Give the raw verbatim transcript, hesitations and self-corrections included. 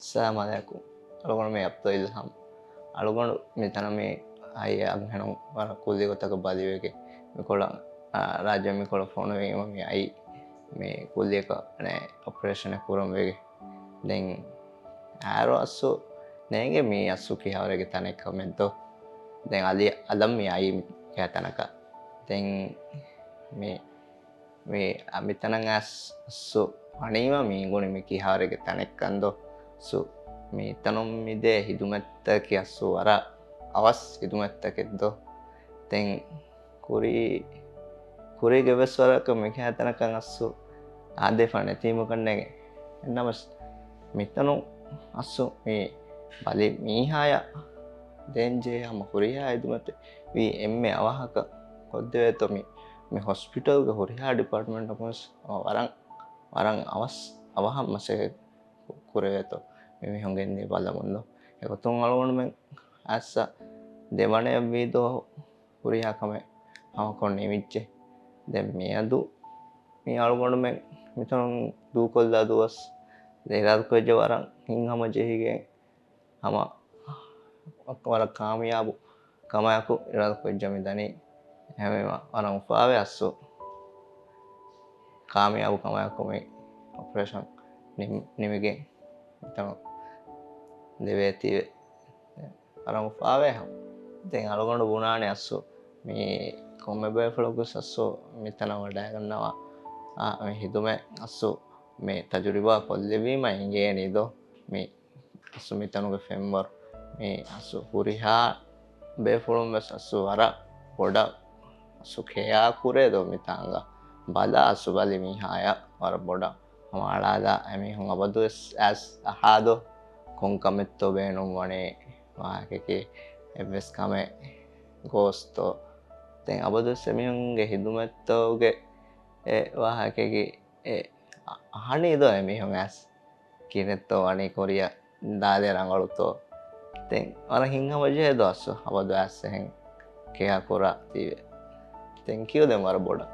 އައްސަލާމު ޢަލައިކުމް. އަޅުގަނޑު މީ ޢަބްދުލް އިލްހާމް. އަޅުގަނޑު މިތަނަށް މި އައީ އަންހެނުން ވަރަށް ކުއްލި ގޮތަކަށް ބަލިވެގެން މިކޮޅަށް، އާ، ރާއްޖެ މިކޮޅަށް ފޮނުވީމަ މި އައީ މި ކުއްލިއަކަށް އޮޕަރޭޝަނެއް ކުރަން ވެގެން. ދެން އައިރު އައްސު ނޭނގެ މީ އައްސު ކިހާވަރެއްގެ ތަނެއް ކަމެއްދޯ. ދެން އަލި އަލަށް މި އައީ މި ކިހާ ތަނަކަށް. ދެން މި މި، މިތަނަށް އައިސް އައްސު ވަނީމަ މީ ގުޅި މި ކިހާވަރެއްގެ ތަނެއްކަންދޯ. އައްސު މިތަނުން މިދޭ ހިދުމަތްތަކަކީ އައްސު ވަރަށް އަވަސް ހިދުމަތްތަކެއްދޯ. ދެން ކުރީ، ކުރީގެ ވެސް ވަރަކަށް މި ކިހާ ތަނަކަށް އައްސު އާދެފަ ނެތީމަކަށް ނޭނގެ. އެހެންނަމަސް މިތަނުން އައްސު މި ބަލި މީހާޔަށް ދޭންޖެހޭ ހަމަ ހުރިހާ ހިދުމަތެއް ވީ އެންމެ އަވަހަކަށް ކޮށްދެވޭތޯ މި، މި ހޮސްޕިޓަލްގެ ހުރިހާ ޑިޕާޓްމަންޓަކުން ވެސް ވަރަށް، ވަރަށް އަވަސް، އަވަހަށް މަސައްކަތް ކުރެވޭތޯ މި މީހުން ގެންދިޔަ ބަލަމުންދޯ. އެގޮތުން އަޅުގަނޑުމެން އައްސަ ދެވަނަޔަށް ވީ ދުވަހު ހުރިހާ ކަމެއް ހަމަކޮށް ނިމިއްޖެ. ދެން މިއަދު މި އަޅުގަނޑުމެން މިތަނުން ދޫކޮށްލާ ދުވަސް އިރާދަކުރެއްޖެ ވަރަށް ހިތްހަމަޖެހިގެން ހަމަ ވަރަށް ކާމިޔާބު ކަމަކު އިރާދަކުރެއްޖެ މިދަނީ. އެހެންވީމަ ވަރަށް އުފާވޭ އައްސު ކާމިޔާބު ކަމަކު މި އޮޕަރޭޝަން ނިމް-، ނިމިގެން މިތަނުން ދެވޭތީވެ. ވަރަށް އުފާވޭ ހަމަ. ދެން އަޅުގަނޑު ބުނާނެ އައްސު މި ކޮންމެ ބޭފުޅަކުވެސް އައްސު މިތަނަށް ވަޑައިގަންނަވާ، އާ، މި ހިދުމަތް އައްސު މި ތަޖުރިބާ ކޮށްލެވީމަ އިނގޭނީދޯ. މި އައްސު މިތަނުގެ ފެންވަރު މި އައްސު ހުރިހާ ބޭފުޅުން ވެސް އައްސު ވަރަށް ބޮޑަށް އައްސު ކެޔާ ކުރޭދޯ މިތާނގަ ބަލާ އައްސު ބަލި މީހާޔަށް ވަރަށް ބޮޑަށް ހަމަ އަޅާލާ އެމީހުން އަބަދުވެސް އައިސް އަހާދޯ ކޮން ކަމެއްތޯ ބޭނުން ވަނީ ވާހަކަކީ އެއްވެސް ކަމެއް ގޯސްތޯ. ދެން އަބަދުވެސް އެމީހުންގެ ހިދުމަތްތޯގެ އެ ވާހަކަކީ އެ އަ-، އަހަނީދޯ އެމީހުން އައިސް ކިހިނެއްތޯ ވަނީ ކުރިއަށް ދާލޭ ރަނގަޅުތޯ. ދެން ވަރަށް ހިތްހަމަޖެހޭ ދުވަސް އަބަދު އައިސް އެހެން ކެޔާ ކުރާތީވެ. ތެންކް ޔޫ ދެން ވަރަށް ބޮޑަށް.